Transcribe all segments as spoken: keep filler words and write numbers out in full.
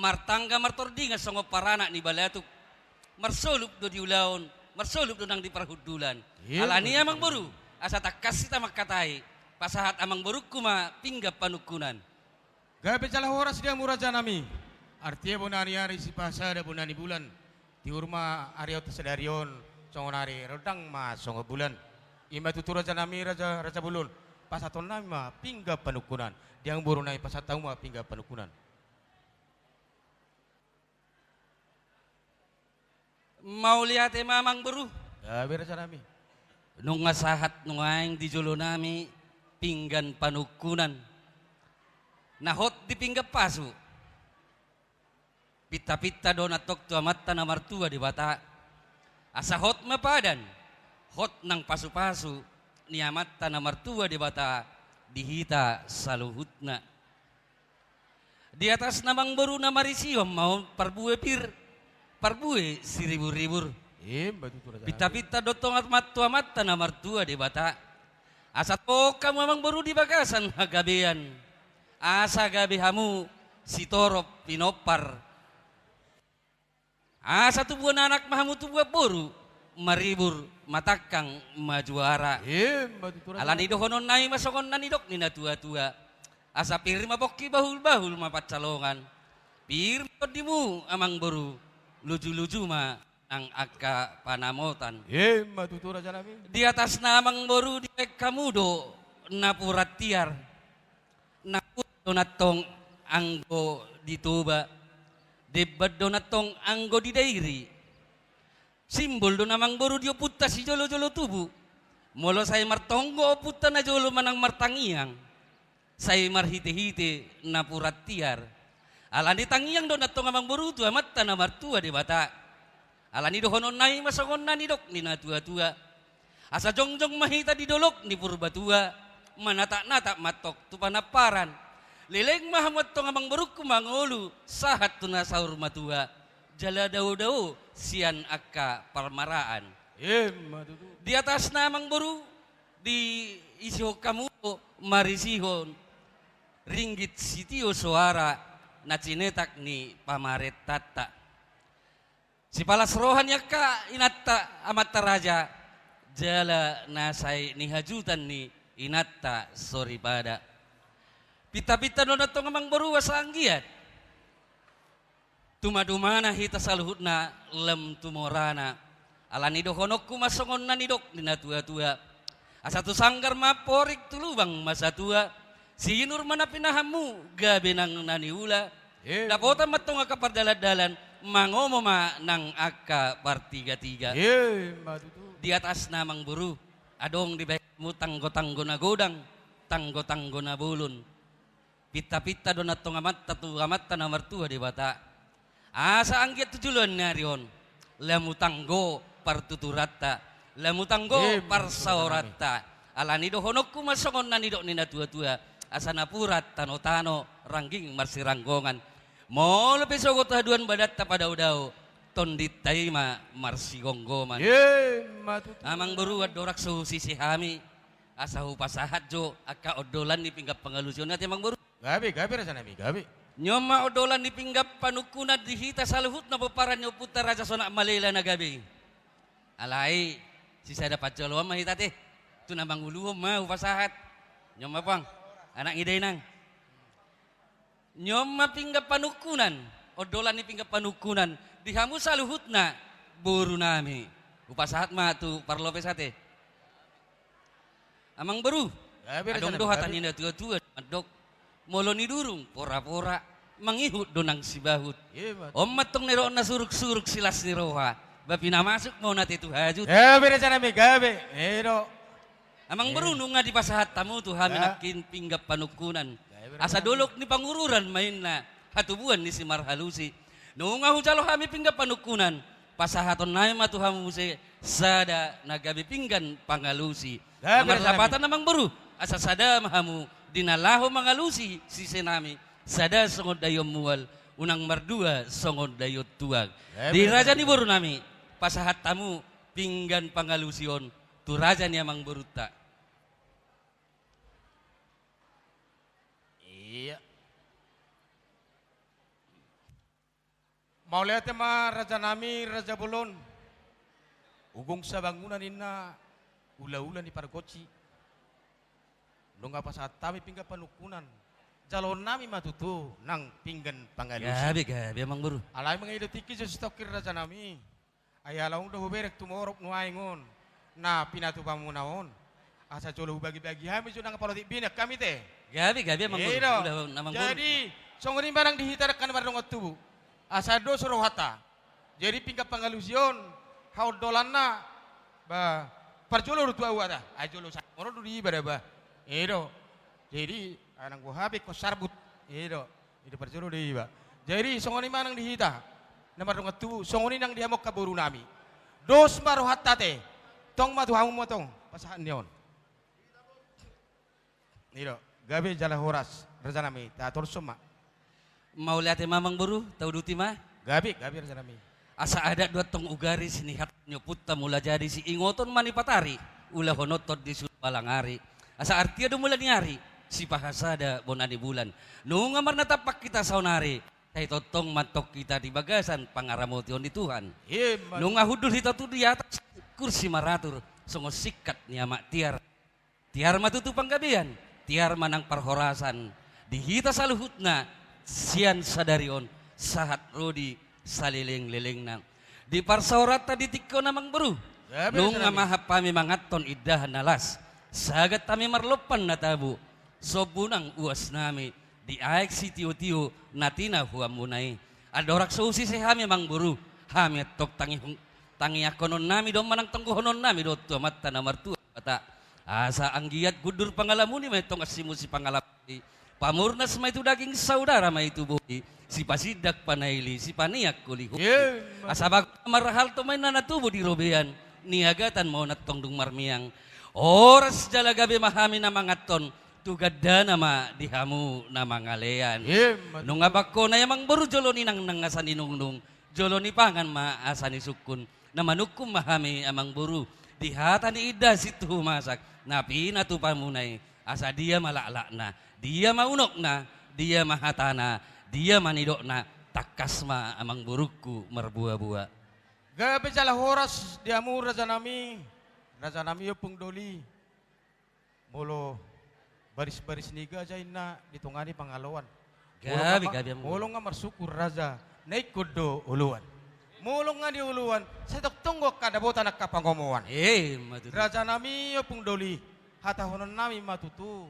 Martangga martordingan songon paranak ni balatuk. Marsolup do di ulaon, marsolup do nang di parhundulan. Iya, betul. Alani i, Amangboru, asa tangkas hita mangkatai, pasahat Amangborungku ma pinggan panungkunan. Gabe jala horas di hamu rajanami. Artia bona ni ari, sipasada bona ni bulan. Tiur ma ari on tu sadari on, songon ari, rondang ma songon bulan. I ma tutu rajanami, raja, raja bolon. Pasahatonnami ma pinggan panungkunan. Di Amangborunami pasahat hamu ma pinggan panungkunan. Mauliate ma, Amangboru. Gabe rajanami. Nunga sahat nuaeng di jolonami pinggan panungkunan na hot di pinggan pasu. Pinta-pinta do nantong tu Amanta na martua Debata. Asa hot ma padan, hot nang pasu-pasu ni Amanta na martua Debata di hita saluhutna. Di atasna, Amangboru, na marisihon ma on parbue pir, parbue siribur-ribur. Ima tutu, raja. Pinta-pinta do tongtong ma tu Amanta na martua Debata. Asa tongtong hamu, Amangboru, di bagasan hagabean. Asa gabe hamu sitorop pinompar. Asa tubuan anak ma hamu, tubuan boru, maribur, matangkang, majuara. Ima tutu, raja. Alani dohononnami ma songon na nidok ni na tua-tua. Asa pir ma pongki, bahul-bahul ma pansalongan. Pir ma tondimu, Amangboru, luju-luju ma nang angka panamotan. Ima tutu, rajanami. Di atasna, Amangboru, dibaen hamu do napuran tiar. Napuran do nantong anggo di Toba, demban do nantong anggo di Dairi. Simbol do na, Amangboru, di ompunta sijolo-jolo tubu. Molo sai martonggo ompunta najolo manang martangiang, sai marhite-hite napuran tiar. Alani tangiang do nantong, Amangboru, tu Amanta na martua Debata. Alani dohononnami ma songon na nidok ni na tua-tua. Asa jongjong ma hita di dolok ni Purbatua, manatak-natak ma antong tu panamparan. Leleng ma hamu antong, Amangborungku, mangolu sahat tu na saur matua, jala dao-dao sian angka parmaraan. Ima tutu. Di atasna, Amangboru, diisihon hamu do marisihon ringgit sitio soara na cinetak ni pamarentanta. Sipalas roha ni angka inanta, amanta raja, jala na sai nihajutan ni inanta soripada. Pinta-pinta do nantong, Amangboru, asa anggiat tumadumana hita saluhutna lam tu morana. Alani dohononku ma songon na nidok ni na tua-tua. Asa tu sanggar ma amporik, tu lubang ma satua. Sinur ma na pinahanmu, gabe nang na niula. Ima. Dapotan ma antong angka pardalan-dalan, mangomo ma nang angka partiga-tiga. Ima tutu. Di atasna, Amangboru, adong dibaen hamu tanggo-tanggo na godang, tanggo-tanggo na bolon. Pinta-pinta do nantong amanta tu Amanta na martua Debata. Asa anggiat tu joloan ni ari on, lam hutanggo partuturanta, lam hutanggo, ima, parsaoranta. Alani dohononku ma songon na nidok ni na tua-tua, asa napuran tano-tano, rangging marsiranggongan. Molo pe sogot haduan badanta padao-dao, tondinta i ma marsigomgoman. Ima tutu. Amangboru, andorang so husise hami, asa hupasahat jo angka ondolan ni pinggan pangalusion, ate Amangboru. Gabe, gabe, rajanami, gabe. Nion ma ondolan ni pinggan panungkunan di hita saluhutna pomparan ni ompunta Raja Sonak Malela na gabe i. Alai sisada panjaloan ma hita, ate. Tu na manguluhon ma hupasahat. Nion ma, Puang, anak ni dainang. Nion ma pinggan panungkunan, ondolan ni pinggan panungkunan di hamu saluhutna borunami. Hupasahat ma tu parlopes, ate. Amangboru, gabe, rajanami, gabe. Adong do hata ni na tua-tua mandok, molo nidurung pora-pora, mangihut do nang sibahut. Ima tutu. On ma antong na nidok na suruk-suruk, silas ni roha, ba pinamasuk ma on, ate, tu hajut. Gabe, rajanami, gabe. I do. Amangboru, eh, nunga dipasahat hamu tu hami, ya, nangkin pinggan panungkunan. Gabe, rajanami. Asa dolok ni Pangururan ma inna, hatubuan ni Simarhalusi. Nunga hujalo hami pinggan panungkunan, pasahatonnami ma tu hamu muse sada na gabe pinggan pangalusi. Gabe, rajanami. Na marlapatan, Amangboru, asa sada ma hamu di na laho mangalusi sisenami, sada songon daion mual, unang mardua songon daion tuak. Gabe, rajanami. Di raja ni borunami, pasahat hamu pinggan pangalusion tu raja ni amangborunta. Iya. Mauliate ma raja nami, raja bolon. Ugong sabangunan ninna ulaula ni pargonsi. Nunga pasahat hami pinggan panungkunan. Jaloon nami ma tutu nang pinggan pangalusi. Gabe, gabe, amang boru. Alai mangido tingki jo sitongkin raja nami. Ai ala ung do hubereng tumorop nuaeng on na pinatupa muna on. Asa jolo hubagi-bagi hami jo nang palotik binek hami te. Gabe, gabe, amang boru. Jadi songon i ma nang di hita dangka na mardongan tubu. Asa dos rohanta. Jadi pinggan pangalusi on haondolanna, ba, parjolo do tu ahu ate. Ai jolo saondolan do di iba da ba. I do. Jadi ai nang boha pe ingkon sarbut. I do. I do parjolo do iba. Jadi songon i ma nang di hita na mardongan tubu, songon i nang di hamu angka boru nami. Dos ma rohanta ate. Tong ma tu hamu ma tong pasahat ni on. I do, gabe jala horas raja nami, tatorus ma. Mauliate ma amang boru, tauduti ma. Gabe, gabe raja nami. Asa adat do antong ugari, sinihat ni ompunta Mulajadi, siingoton ma ni patari, ulahononta di sude malang ari. Asa artia do mula ni ari, sipahasada bona ni bulan. Nunga marnatampak hita saonari, sai tongtong ma antong hita di bagasan pangaramotion ni Tuhan. Ima tutu. Nunga hundul hita tu di atas kursi maratur, songon singkat ni amak tiar. Tiar ma tutu panggabean, tiar ma nang parhorasan di hita saluhutna sian sadari on sahat ro di salelenglelengna. Di parsaoranta di tingki on amang boru, nunga mahap hami manganhon indahan na las, sagat hami marlompan na tabo, sombu nang uas nami di aek sitiotio na tinahuanmuna i. Andorang so usise hami amang boru, hami antong tangi, tangianghonon nami do manang tonggohonon nami do tu Amanta na martua Debata. Asa anggiat gundur pangalamuni ma i antong, ansimu sipangalamuni. Pamurnas ma i tu daging, saudara ma i tu bohi. Sipasindak panaili, sipaniak holi-holi. Asa bagot marhalto ma inna na tubu di robean. Niagatan ma on antong dung marmiang. Horas jala gabe ma hami na manganhon. Tu gandana ma di hamu na mangalean. Nunga bangkona i amang boru, jolo ninangnang asa ninungnung. Jolo nipangan ma asa nisungkun. Na manungkun ma hami amang boru di hata ni inda sintuhu masak na pinatupamuna i, asa dia ma laklakna, dia ma unokna, dia ma hatana, dia ma nidokna, tangkas ma amang borungku marboaboa. Gabe jala horas di hamu raja nami, raja nami Ompung Doli. Molo barisbaris ni gaja inna di tonga ni pangaloan. Molo nga marsungkun raja, na ingkon do oloan. Molo nga di oloan, sai tongtong do angka dapotan angka pangomoan. Raja nami Ompung Doli, hatahonon nami ma tutu.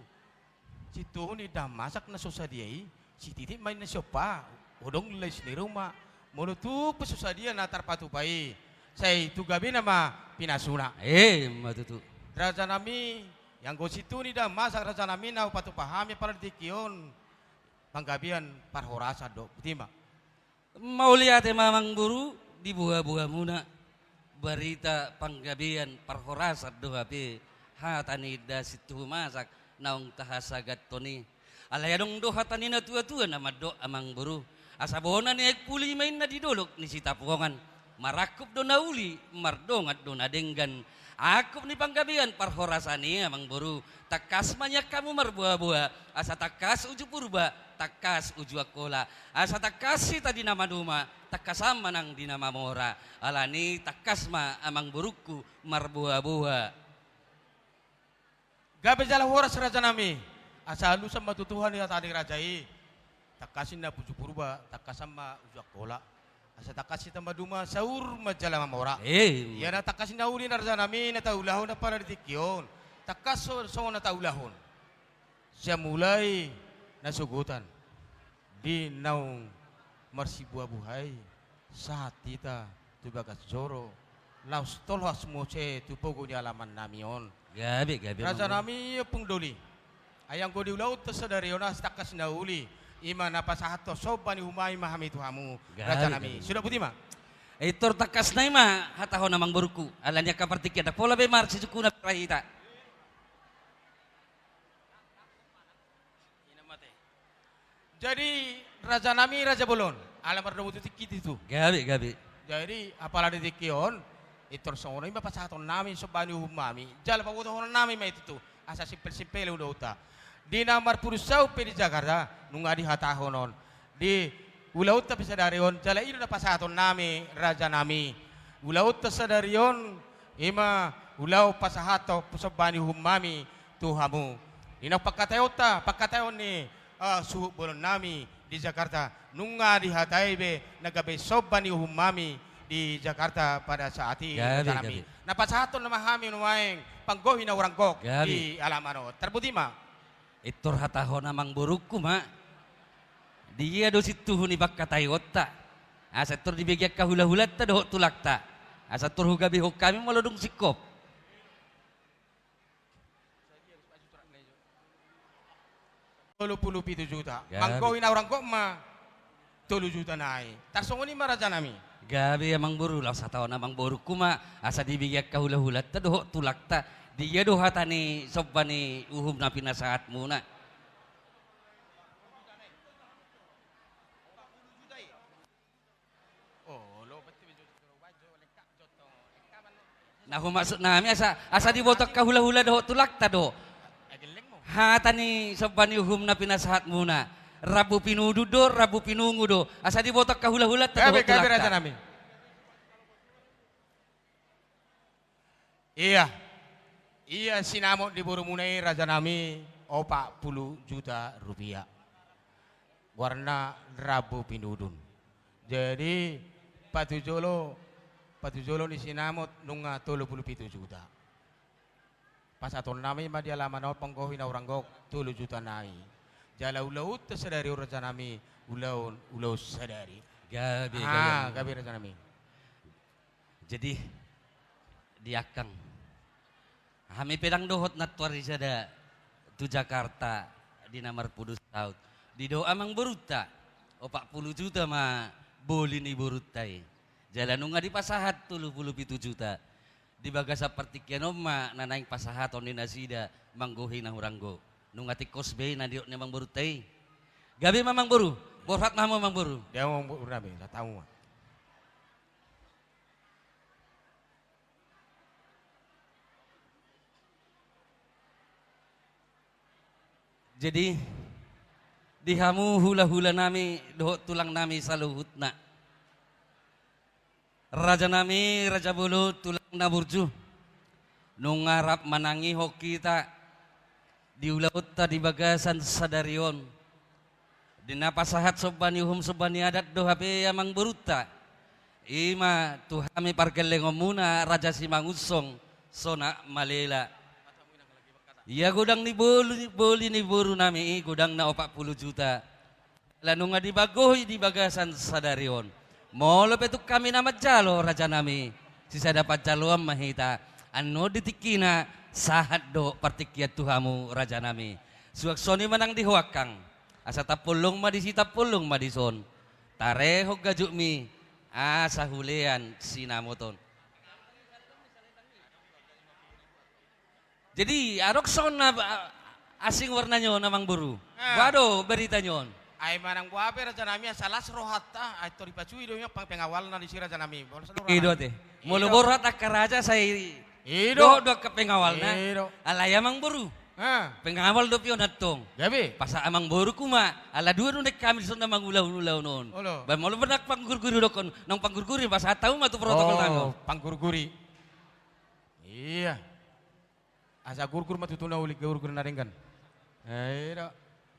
Sintuhu ni indahan masak na so sadia i, sititi ma inna siompa, hodong lais ni ruma. Molo tung pe so sadia na tarpatupa i, sai tu gabena ma pinasuna. Ima tutu. Raja nami, anggo sintuhu ni indahan masak raja nami na hupatupa hami apala di tingki on, panggabean parhorasan do, botima. Mauliate ma amang boru, di boaboamuna barita panggabean parhorasan do hape hata ni inda sintuhu masak naung tahasagathon i. Alai adong do hata ni natuatua na mandok amang boru, asa bona ni aek puli ma inna di dolok ni Sitapongan. Marangkup do na uli, mardongan do na denggan. Angkup ni panggabean parhorasan i amang boru, tangkas ma nian hamu marboaboa, asa tangkas uju Purba, tangkas uju Angkola, asa tangkas hita di na maduma, tangkasan ma nang di na mamora. Alani tangkas ma amang borungku marboaboa. Gabe jala horas raja nami, asa alusan ma tu Tuhan i hata ni raja i. Tangkas inna uju Purba, tangkasan ma uju Angkola. Asa tangkas hita maduma, saur ma jala mamora. Ia na tangkas na uli na raja nami na taulahon apala di tingki on. Tangkas so, songon na taulahon. Sian mulai na sogotan di naung marsibuhabuhai, sahat hita tu bagas joro, laos tolhas muse tu pogu ni alaman nami on. Gabe, gabe, raja nami Ompung Doli. Ai anggo di ulaonta sadari on asa tangkas na uli, i ma na pasahathon somba ni uhum nami ma hami tu hamu, raja nami. Suda, botima. Pintor tangkas nai ma hatahon amang borungku, alani angka partingkian ndang pola be marsisungkunan hita. Jadi raja nami, raja bolon, ala mardomu tu tingki tutu. Gabe, gabe. Jadi apala di tingki on, pintor songon i ma pasahaton nami somba ni uhum nami, jala pabotohonon nami ma i tutu, asa simpel-simpel ulaonta. Di na marpudun saut pe di Jakarta, nunga dihatahon on. Di Ulaonta pe sadari on, jala i do na pasahatonnami, rajanami. Ulaonta sadari on, i ma ulaon pasahathon somba ni uhumnami tu hamu. Di na pangkataionta, pangkataion ni, eh, suhut bolonnami di Jakarta. Nunga dihatai be na gabe somba ni uhumnami di Jakarta pada saat i, gabe, rajanami. Gabe. Na pasahathon nama hami nuaeng panggohi na hurang gok, gabe, di alaman on. Tarboti ma. Pintor hatahon amangborungku ma. Dia do sintuhu ni pangkataionta. Asa pintor dibege angka hulahulanta dohot tulangta. Asa pintor hugabehon hami molo dung singkop. Tolu pulu pitu juta. Gabe. Manggohi na hurang gok ma tolu juta nai. Tarsongon i ma, rajanami. Gabe, amangboru, laos hatahon amangborungku ma, asa dibege angka hulahulanta dohot tulangta. Dia do hata ni somba ni uhum na pinasahatmuna? Na humaksudnami asa, asa diboto angka hulahula dohot tulangta do. Hata ni somba ni uhum na pinasahatmuna. Rambu pinudun do, rambu pinungu do. Asa diboto angka hulahulanta dohot tulangta. Gabe, gabe, rajanami. Ia, ia sinamot ni borumuna i, rajanami, opat pulu juta rupiah. Goarna rambu pinudun. Jadi, patujolo, patujolo ni sinamot nunga tolu pulu pitu juta. Pasahatonnami ma di alaman on panggohi na hurang gok tolu juta nai. Jala ulaonta sadari on, rajanami, ulaon, ulaon sadari. Gabe, ah, gabe, gabe, rajanami. Jadi, di angkang, hami pe ndang dohot nantoari sada tu Jakarta di na marpudun saut. Didok amangborunta, opat pulu juta ma boli ni borunta i. Jala nunga dipasahat tolu pulu pitu juta. Di bagasan partingkian on ma na naeng pasahaton ni nasida manggohi na hurang gok. Nunga tingkos be i na didok ni amangborunta i. Gabe ma, amangboru. Borhat ma hamu, amangboru. Dia, amangborunami, na tahu ma. Jadi, di hamu hulahulanami dohot tulangnami saluhutna. Rajanami, raja bolon, tulang na burju. Nunga rap manangihon hita di ulaonta di bagasan sadari on. Di na pasahat somba ni uhum somba ni adat do hape amangborunta. I ma tu hami pargellengonmuna Raja Simangunsong, Sonak Malela. Ia godang ni boli, boli ni borunami i godangna opat pulu juta. Ala nunga dibaggohi di bagasan sadari on. Molo pe tung hami na manjalo, rajanami, sisada panjaloan ma hita. Annon di tingkina sahat do partingkian tu hamu, rajanami. Suang songon i ma nang di ho, angkang. Asa tampollong ma disi, tampollong ma dison. Tarehon gajutmi asa hulean sinamot on. Jadi, adong songon na, a-, asing warnanya on, amangboru. Ah. Boha do beritanya on? Ai manang boha pe, rajanami, asa las rohanta, ai tor dipasui do ia pang-, pengawalna disi, rajanami. Bolas do, i do, rajanami. Ate. Molo borhat angka raja sai, i do, dohot do angka pengawalna. I do. Alai amangboru. Ah. Pengawal dope on antong. Gabe. Pasahat amangborungku ma, ala dua do naeng hami dison na mangulahon ulaon on. Olo. Ba molo pe naung panggurguri dokkon, naung panggurguri, pasahat hamu ma tu protokol, oh, tano. Panggurguri. Ia. Asa gurgur ma tutu na uli, gurgur na denggan. Eh, i do.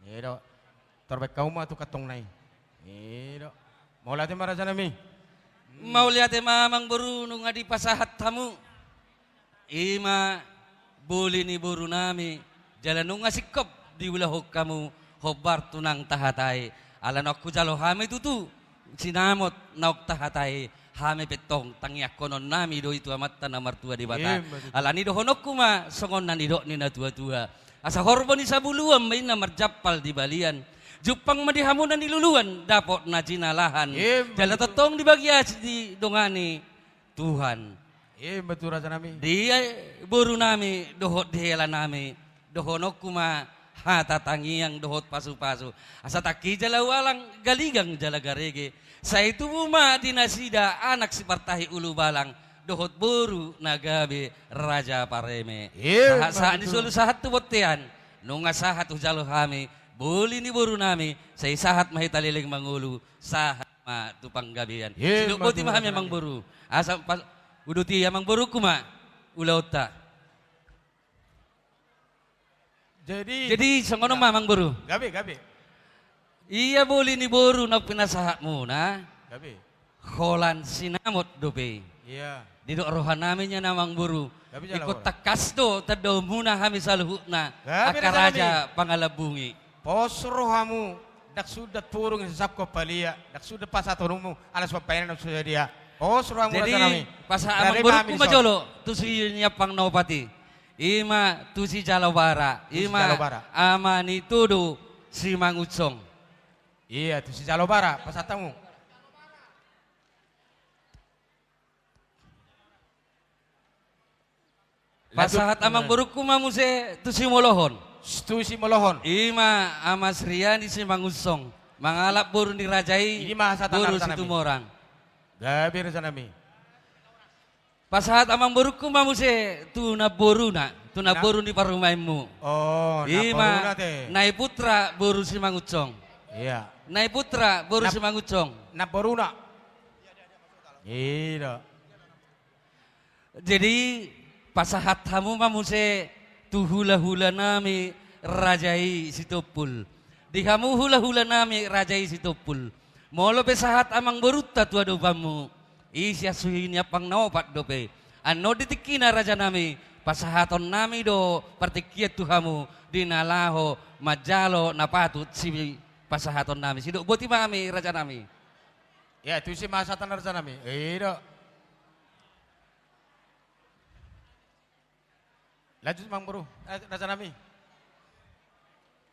I do. Tor baen hamu ma tu kantongna i. I do. Mauliate ma, rajanami. Mauliate ma, amangboru, nunga dipasahat hamu. I ma boli ni borunami. Jala nunga singkop diulahon hamu hombar tu naung tahatai. Ala naung hujalo hami tutu sinamot naung tahatai, hami pe tong tangiangkononnami do i tu Amanta na martua Debata. Ima tutu. Alani dohononku ma songon na nidok ni natuatua. Asa horbo ni sabuluan ma inna marjampal di balian. Jumpang ma di hamu na niluluan, dapot na jinalahan. Ima tutu. Jala tongtong dibagiasi, didongani Tuhan. Ima tutu, rajanami. Di, eh, borunami dohot di helanami, dohononku ma hata tangiang dohot pasupasu. Asa tangki jala ualang, galigang jala garege. Sai tubu ma di nasida anak sipartahi ulubalang, dohot boru na gabe raja pareme. Ima tutu. Sahat, sahat ni solu sahat tu bontean, nunga sahat hujalo hami, Boli ni boru nami, sai sahat ma hita leleng mangolu, sahat ma tu panggabean. Sidok boti ma hami, Amang Boru. Asa pas, uduti Amang Boruku ma ulaonta. Jadi, jadi songon on ma, Amang Boru. Gabe, gabe. Ia boli ni boru na pinasahatmuna. Gabe. Holan sinamot dope. Ia. Didok roha nami nian, Amang Boru. Gabe jala holan. Ingkon tangkas do tandaonmuna hami saluhutna. Gabe angka raja Pangalambungi. Pos rohamu, ndang suda purung sisapkon palia, ndang suda pasahatonmu ala suan paena na suda dia. Pos rohamu, raja nami. Jadi pasahat Amang Boruku ma jolo tu siniampang na opat i. I ma tu si Jalobara. I ma ama ni Todo Simangunsong. Ia, tu si Jalobara pasahat hamu. Pasahat Amang Boruku ma muse tu Simolohon. Tu Simolohon. I ma Ama Sriani Simangunsong, mangalap boru ni raja i, Boru Situmorang. Gabe, raja nami. Pasahat Amang Boruku ma muse tu namboruna, tu namboru ni parumaenmu. I ma Naiputra boru Simangunsong. Ia. Naiputra boru Simangunsong. Namboruna. I do. Jadi pasahat hamu ma muse tu hulahula nami raja i Sitompul. Di hamu hulahula nami raja i Sitompul, molo pe sahat Amang Borunta tu adopanmu, i sian suhi ni ampang na opat dope. Annon di tingkina, raja nami, pasahaton nami do partingkian tu hamu di na laho manjalo na patut sipasahaton nami. Sidok boti ma hami, raja nami. Ia, tu si ma sahat, raja nami. I do. Lanjut, Amang Boru. Eh, raja nami.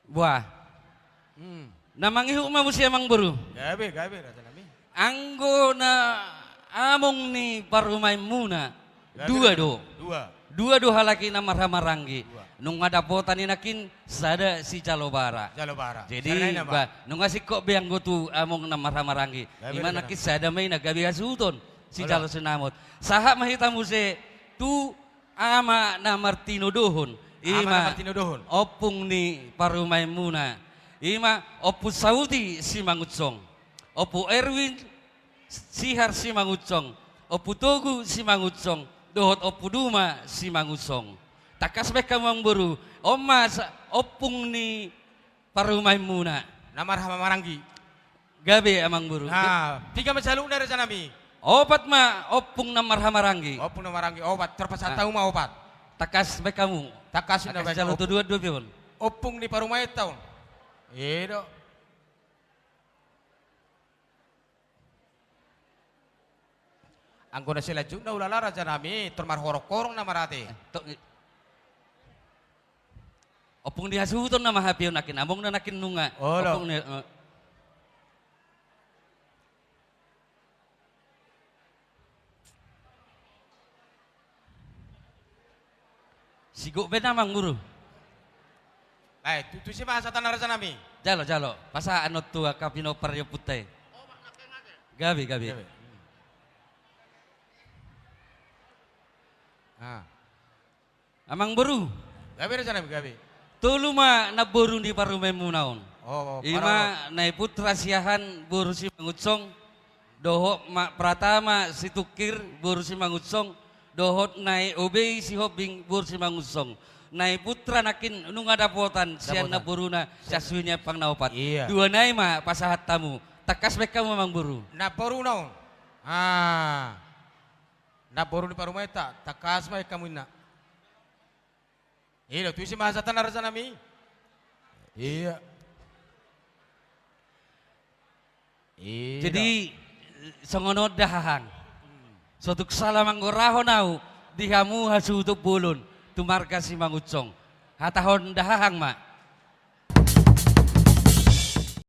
Buah. Hmm. Na mangihut ma muse, Amang Boru. Gabe, gabe, raja nami. Anggo na among ni parumaenmuna, dua do. Dua. Dua do halak i na marhahamaranggi. Dua. Nunga dapotan i nangkin sada si Jalobara. Jalobara. Jadi, ba, nunga singkop be anggo tu among na marhahamaranggi. Gabe, i ma nangkin sada ma i na gabe hasuhuton sijalo sinamot. Sahat ma hita muse tu ama na martinodohon. I ma ompung ni parumaenmuna. I ma Ompu Sauti Simangunsong, Ompu Erwin Sihar Simangunsong, Ompu Togu Simangunsong, dohot Ompu Duma Simangunsong. Tangkas baen hamu, Amang Boru. On ma sa-, ompung ni parumaenmuna. Na marhahamaranggi. Gabe, Amang Boru. Nah, piga ma saluhutna, raja nami? Opat ma ompung na marhahamaranggi. Ompung na marhahamaranggi opat. Terpasahat hamu ma opat. Tangkas baen hamu. Tangkas na baen hamu. Jalo tu dua, dua pe on. Ompung ni parumaenta on. I do. Anggo na selanjutna, ulala, raja nami, tor marhorong-horong nama rate. Eh, to-, ompung ni hasuhuton nama hape on nangkin, amongna nangkin nunga. Olo. Ompung ni, eh. Sigok be nama, Amang Boru. Baik, tu, tusi ma sahatna, raja nami. Jalo, jalo. Pasahat annon tu angka pinompar ni ompunta i. Gabe, gabe. Gabe. Ah. Amang Boru. Gabe, raja nami, gabe. Tolu ma namboru ni parumaenmuna on. Oh, oh, i ma Nai Putra Siahaan boru Simangunsong, dohot ma Pratama Situngkir boru Simangunsong, dohot Nai Obei Sihombing boru Simangunsong. Nai Putra nangkin nunga dapotan sian namboruna sian suhi ni ampang na opat. Iya. Dua nai ma pasahat hamu. Tangkas baen hamu, Amang Boru. Namboruna on. Ah. Namboru ni parumaenta, tangkas ma baen hamu, ninna. I do, tusi ma sahatna, raja nami. Iya. Iya. Jadi, songon on da hahang. Hmm. So tung sala manggorahon ahu di hamu hasuhuton bolon tu marga Simangunsong. Hatahon da hahang ma.